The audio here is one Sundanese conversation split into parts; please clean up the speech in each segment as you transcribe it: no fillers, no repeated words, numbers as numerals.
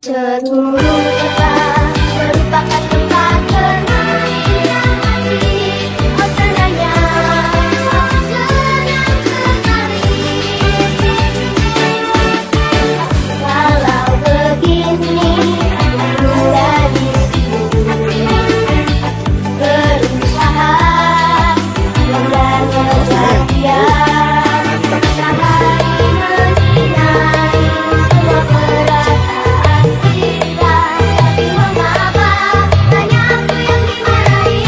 Seluruh kota merupakan tempat bermainnya hati. Oh tenangnya, aku senang sekali. Kalau begini, mudah di sini. Berusaha dan mengejar dia. Matahari menyinari semua perasaan kita. Tapi mengapa hanya aku yang dimarahi?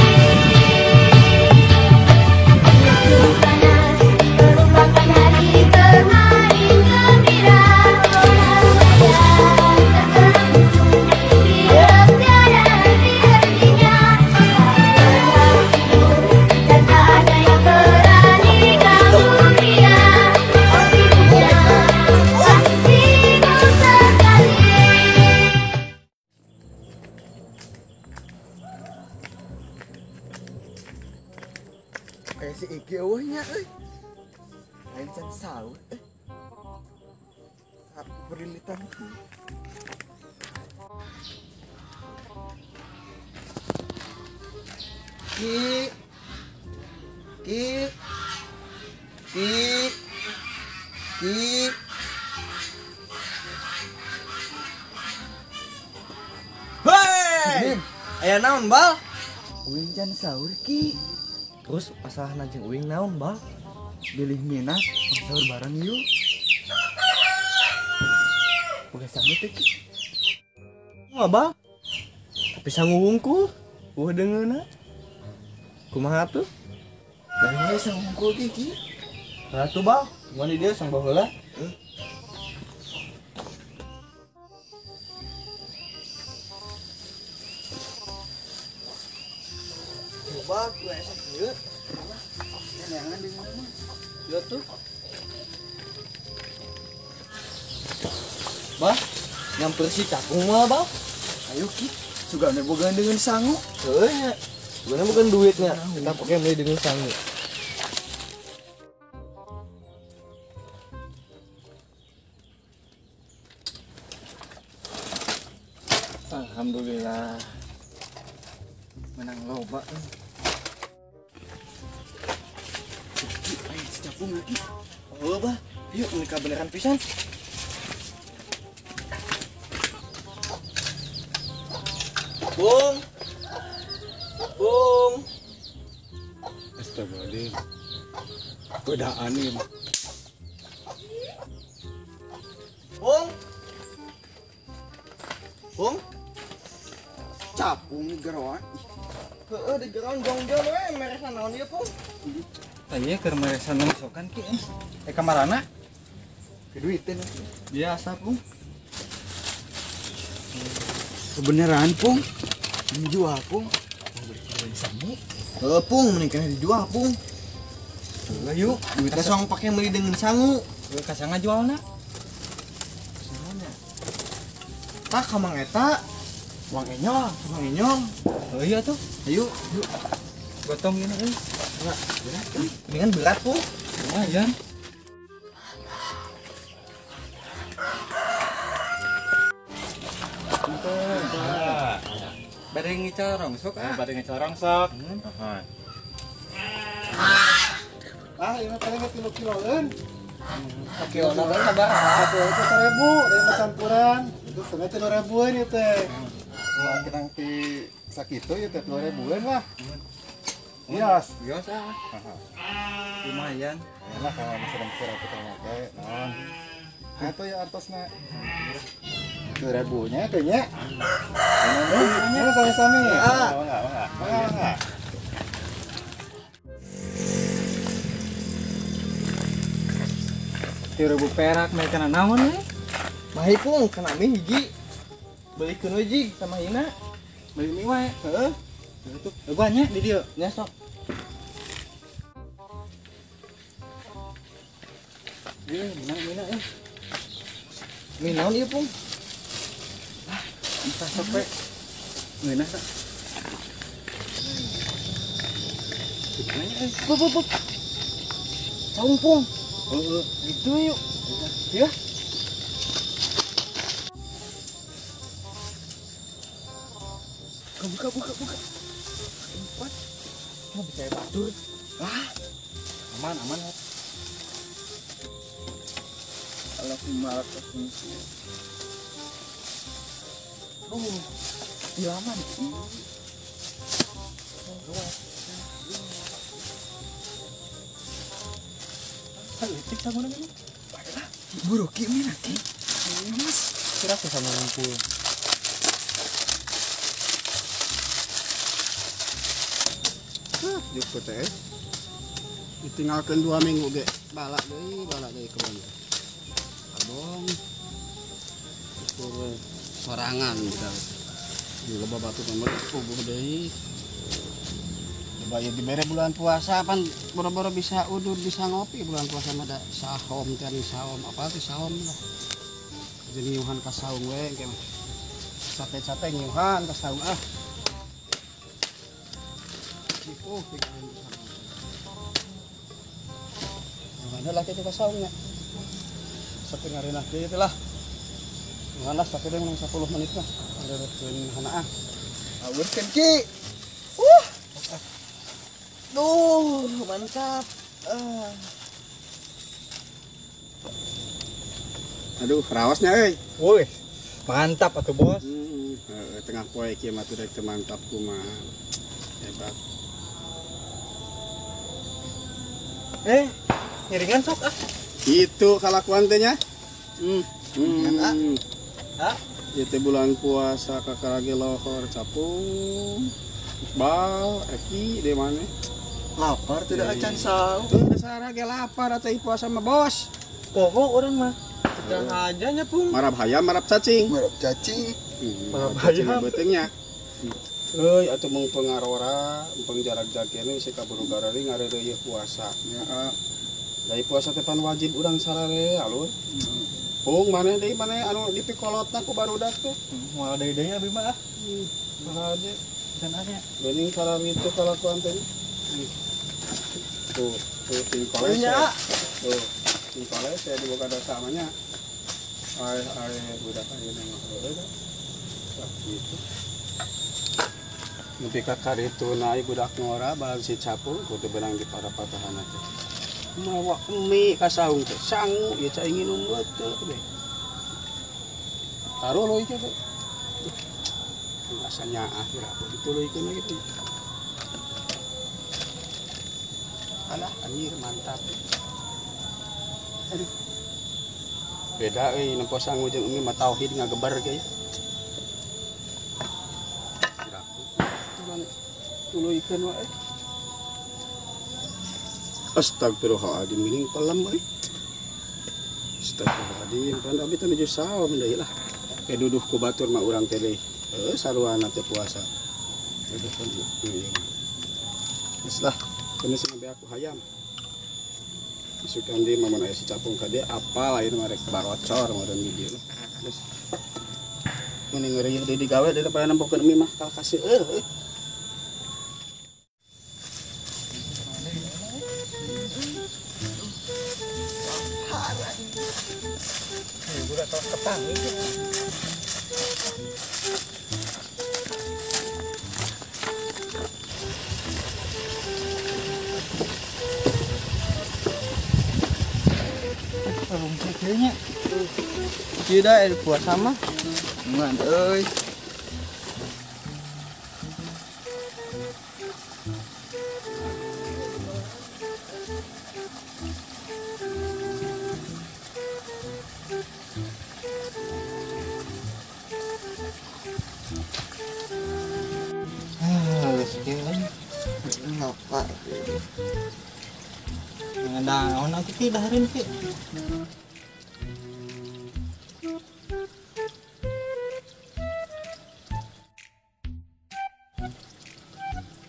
Musim panas merupakan hari bermain gembira. Orang saja terkenang pilek tiada henti-hentinya. Harus tidur dan tak ada yang berani ganggu dia. Oh sibuknya, sibuk sekali. Kayak si Iki eueuh nya euy. Lain can sahur eh. Saat berlilitan. Ki. Ki. Ki. Ki. Hei! Aya naon, Bal? Uing can sahur Ki. Terus masalahna jeung uing naon, Bal? Bilih minat sahur bareng yuk. Boga sangu teh Ki. Moal, Bal. Tapi sangu wungkul, eueuh deungeunna. Kumaha tuh? Dari we sangu wungkul ge Ki. Lah tuh, Bal. Kumaha di dieu sang baheula? Coba ku aya sakieu. Neangan di mana mah. Ieu tuh. Bah, nyamper si cakung mah, Bal. Ayo Ki, sugana boga dengan sangu. Heuh nya. Sugana bukan duitnya, kita pakai beli dengan sangu. Alhamdulillah. Menang loba. Ki, ayo si capung lagi. Oh, Bah. Yuk menikah beneran pisan. Bung. Bung. Astagfirullahaladzim. Godaan ini mah. Bung. Bung. Capung geroan. Heeh, di geroan jongjon we meresan naon ieu, Pung? Tah ieu keur meresan rongsokan Ki. Kamarana? Keduitan. Biasa, Pung. Kebenaran, Pung. Dijual, Pung. Mau beli kilo sangu. Heeh, Pung, mending keneh dijual, Pung. Heeh, yuk. Duitnya song pake meuli dengan sangu. Heuh, ka saha ngajualna? Sanguna. Tah ka Mang eta, Mang Enyol, Mang Enyol. Heuh, iya tuh. Ayo, yuk. Gotong gini euy. Berat, euy. Mendingan berat, Pung. Lumayan. Bade ngical rongsok ah. Bade ngical rongsok. Ah, ini paling 3 kiloan. Kilo naon sabaraha? Satu itu 1000, dari campuran. Itu setengah 3.000-an ieu teh. Wah, kirang ti sakitu ieu teh 2.000-an lah. Bias, bias ah. Lumayan. Enak kalau masih ada tukang teh, naon. Nah, itu ya artosna. 2.000-nya kayaknya. Ini sami-sami. Enggak. 3.000 perak mah kana naon we? Mahi, Pung, kana mie hiji. Belikeun we jig sama hina. Beli mie wae. Heeh. Itu banyak di dieu. Nya sok. Ieu menang mina euy. Mie naon ieu, Pung? Entah sok we. Ngeunah tah. Gimana euy? Pup, pup, pup. Saung, Pung. Heeh, gitu yuk. Ya. Buka. Empat. Mau bisa batur. Ah. Aman. Allahumma lakasumsi. Lama nih. Leutik sangguna ini. Baiklah. Buru ki mina ki. Mas, kira aku sama ngumpul. Hah, juk teh. Ditinggalkan 2 minggu ge. Balak deui kebon. Abong. Ukur sorangan budak. Loba batu nomor ubuh deui. Coba ya dibere bulan puasa pan boro-boro bisa udur bisa ngopi bulan puasa mah da sahom teh sahom apa teh sahom lah. Jadi nyuhan ka saung we engke mah. Sate-sate nyuhan ka saung ah. Cipuh pikiran ka saung. Nyuhan lah kitu ka saungnya. Sapi ngareunah deui teh lah. Nyuhan lah sapi deui 10 menit mah. Ngareunahkeun hana ah. Awurkeun ki. Duh, mantap. Aduh, rawasnya euy. Woi, mantap atuh bos. Tengah poe kieu mah teu rek mantap kumaha. Hebat. Ngiringan sok ah. Itu kalakuan teh nya. Ah. Ieu teh bulan puasa kakarage lohor capung. Bal, Eki, di mana? Lapar tidak acan saung. Tuh dasar ge lapar atuh puasa mah bos. Poho urang mah. Sedang aja nya pung. Marap hayam, marap cacing. Marap cacing. Marap hayam beuteungnya. Euy atuh mung pengarora, mung jarak jakene bisa kaburu garari ngareureuy puasa. Nya. Dari puasa teh pan wajib urang sarare alur. Pung maneh deui maneh anu dipikolotna ku barudak teh. Moal deui-deui abi mah ah. Mahal aja. Dan ada. Bening kalau itu kalakuan tadi. Tuh, tingkole saya. Tuh, tingkole saya dibuka dosa samanya. Ai budak ayeuna mah heueuh da. Gitu. Nepi ka karitu naik budak ngora balang si capung kudu benang di parapatahan teh. Mawa mie ka saung teh sangu ieu cai nginum teu teh. Taruh lo ieu teh. Rasanya akhir aku dituluykeun gitu. Alah, anjir mantap. Aduh. Beda euy nempo sangu jeung umi mah tauhid ngagebar ge. Tulang tuluykeun wae. Astagfirullahaladzim geuning pelem euy. Astagfirullahaladzim, pan abi teh nuju saum deui lah. Ke duduh ku batur mah urang teh deui. Saruana teh puasa. Aduh kan ieu. Geus lah, keun sing aku hayam. Masukan deui mah aya si capung ka dieu apal ayeuna mah rek barocor meureun di dieu. Geus. Mun ngeureuyeuh deui digawe daripada nempokeun mie mah kalah kaseueur euy. Udah telah ketang itu. Kayaknya tidak air puasa mah ngan euy. Lapar. Naon atuh ki dahareun ki.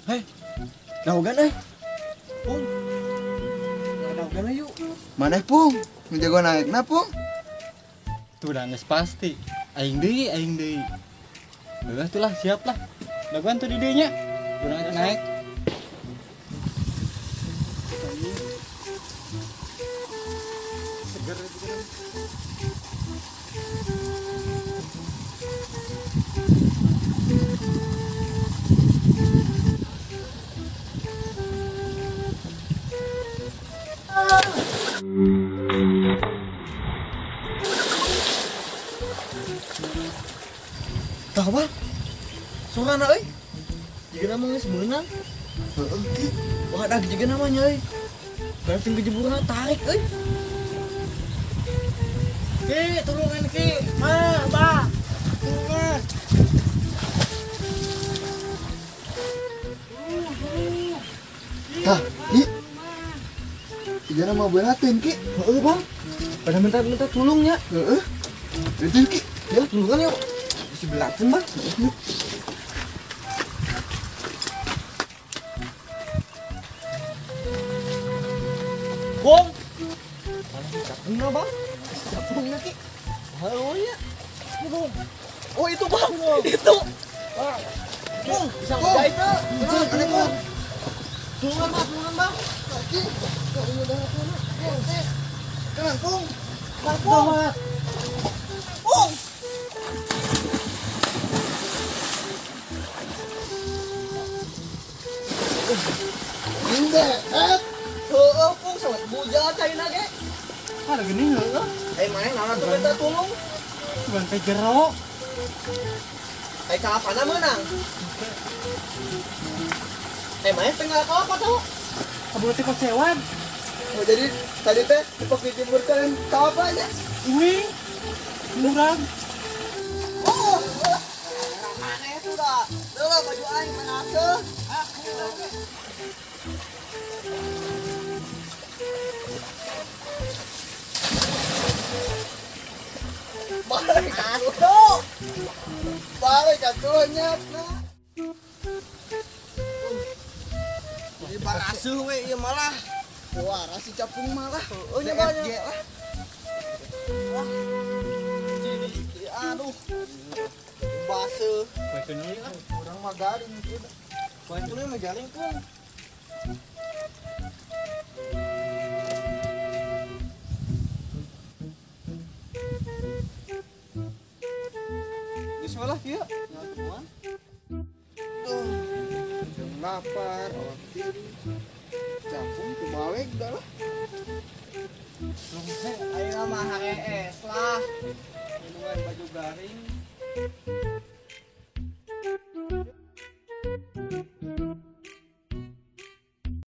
Hei, dahogan euy. Pung. Dahogan yuk. Maneh Pung? Nu jago naekna Pung? Tuh dah geus pasti. Aing deui, aing deui. Heuh tuh lah, siap lah. Dagoan tuh di dieu nya. Urang naik. Seger itu kan. Tah bang. Sorana euy. Jiga nama geus meunang. Heeh ki. Wah dah jiga namanya euy. Berarti kejeburna tarik euy. Ki, tulungan ki. Ma, ba. Tulungan. Tah, ki. Jiga nama beratin ki. Heeh bang. Pada minta-minta tulungnya. Heeh. Itu ki. Ya tulungan yuk. Bisa belatin bang. Bong. Mana si capungnya bang? Capungnya ki. Oh iya. Bong. Oh itu bang. Itu. Bang. Bong. Bisa nggak itu? Ada bong. Tulungan bang, tulungan bang. Ki. Tenang, Pung. Pung. Pung. Indah, heueuh Pung salat buja caina ge. Ada gini heueuh. Eh maneh naon atuh minta tulung? Bukan teh jero. Eh kalapana meunang. Eh maneh teh ngalap apa tuh? Kabur teh kocewan. Oh jadi tadi teh dipakai jemurkan kalapa aja? Uing. Murang. Oh. Aneh tuh dah. Leulah baju aing manaseuh. Ah, balik atuh. Balik atuh nyatna. Jadi barasuh we ieu malah. Wah, si capung malah. Oh nya banyak lah. Wah. Jadi aduh. Baseuh. Poekeun deui lah. Urang mah garing kieu. Poekeun deui mah garing pun. Geus malah kieu. Temuan. Tuh. Jeung lapar, awak tiri. Capung ku balik dah lah. Ayo mah HES lah. Minuman baju garing.